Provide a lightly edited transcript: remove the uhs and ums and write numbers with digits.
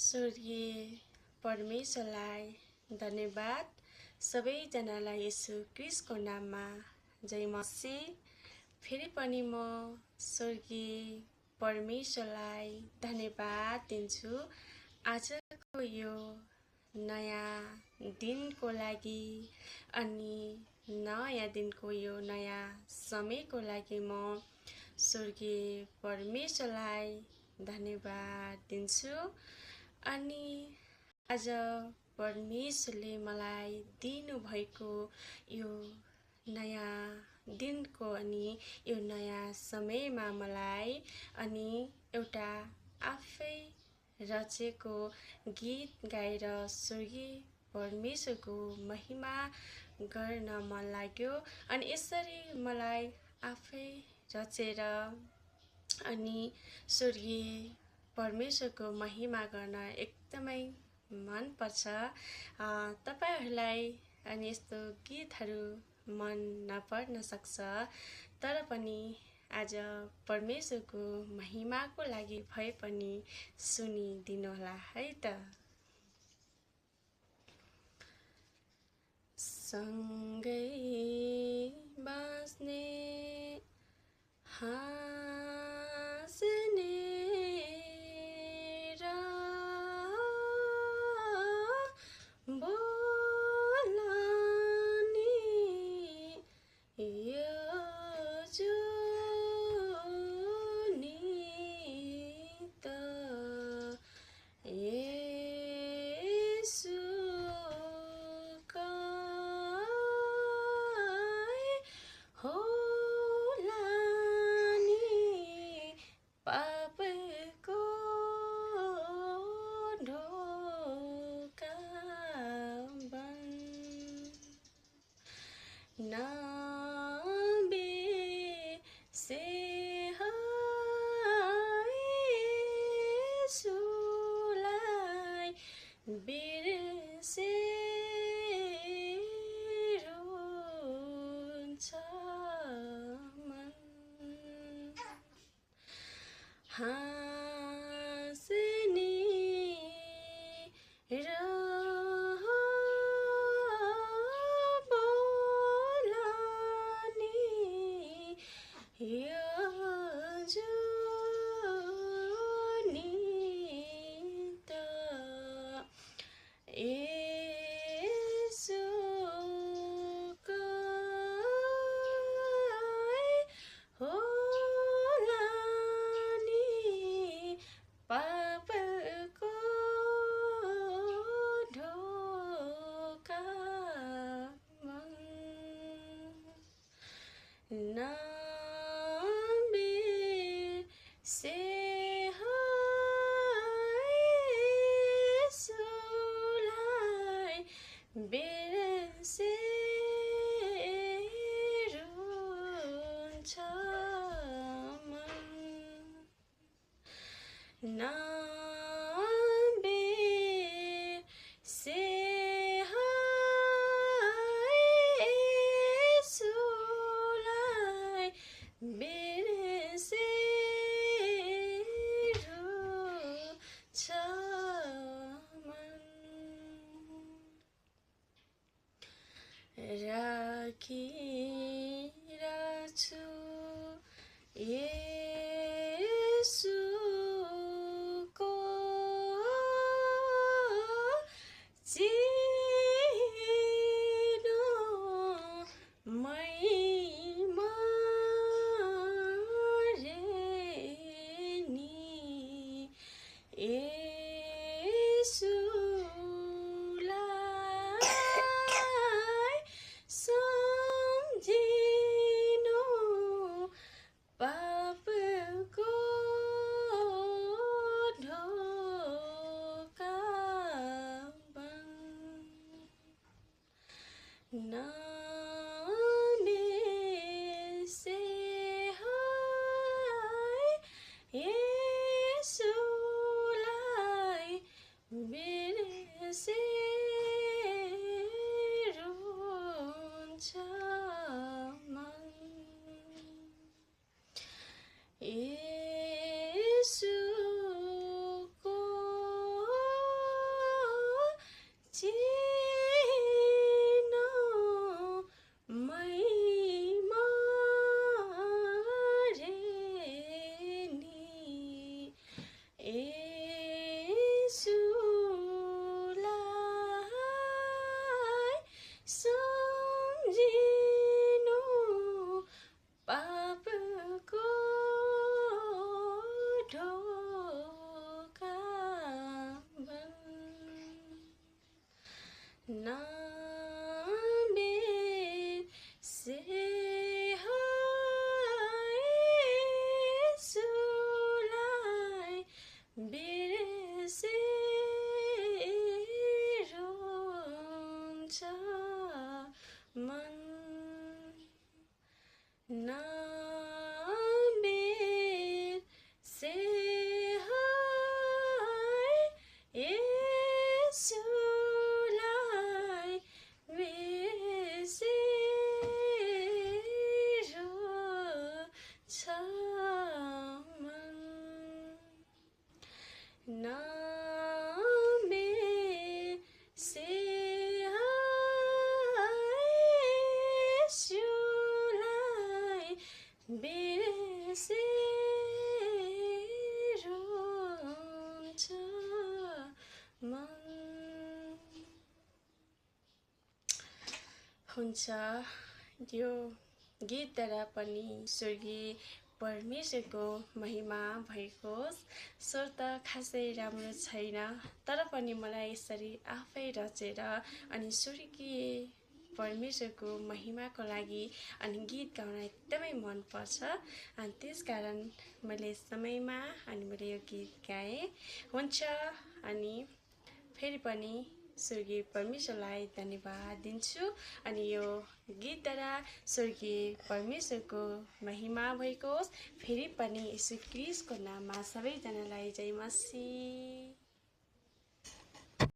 स्वर्गीय परमेश्वरलाई धन्यवाद। सबैजनालाई येशू क्रिस्टको नाममा जय मसीह। फेरि पनि म स्वर्गीय परमेश्वरलाई धन्यवाद दिन्छु आजको यो नयाँ दिनको लागि अनि नयाँ दिनको यो नयाँ समयको लागि म स्वर्गीय परमेश्वरलाई धन्यवाद दिन्छु। अनि आज परमेश्वरले मलाई दिनुभएको यो नयाँ दिनको अनि यो नयाँ समयमा मलाई अनि एउटा आफै रचेको गीत गाएर स्वर्गीय परमेश्वरको महिमा गर्न मन लाग्यो। अनि यसरी मलाई आफै रचेर अनि स्वर्गीय परमेश्वरको महिमा गर्न एकदमै मन पर्छ। तपाईहरुलाई अनि यस्तो गीतहरू मन नपर्न सक्छ, तर पनि आज परमेश्वरको महिमाको लागि भए पनि सुनिदिनुहोला है त। सँगै बाँच्ने हाँस्ने हाँस्ने र बोल्ने यो जुनी त राखिरहेछु येशूको चिनो महिमा रे नि चिन महिमा रे नि यसुलाई सम्झिनु पापको ढोका बन्द नबिर्से यसुलाई बिर्से रोन्छ मन नबिर्से यसुलाई बिर्से रोन्छ मन नबिर्से यसुलाई बिर्से रोन्छ मन। हुन्छ यो गीतद्वारा पनि स्वर्गीय परमेश्वरको महिमा भएको होस्। स्वर त खासै राम्रो छैन, तर पनि मलाई यसरी आफै रचेर अनि स्वर्गीय परमेश्वरको महिमाको लागि अनि गीत गाउन एकदमै मनपर्छ। अनि त्यसकारण मैले समयमा अनि मैले यो गीत गाएँ। हुन्छ अनि फेरि पनि स्वर्गीय परमेश्वरलाई धन्यवाद दिन्छु। अनि यो गीतद्वारा स्वर्गीय परमेश्वरको महिमा भएको होस्। फेरि पनि यीशु ख्रीष्टको नाममा सबैजनालाई जय मसीह।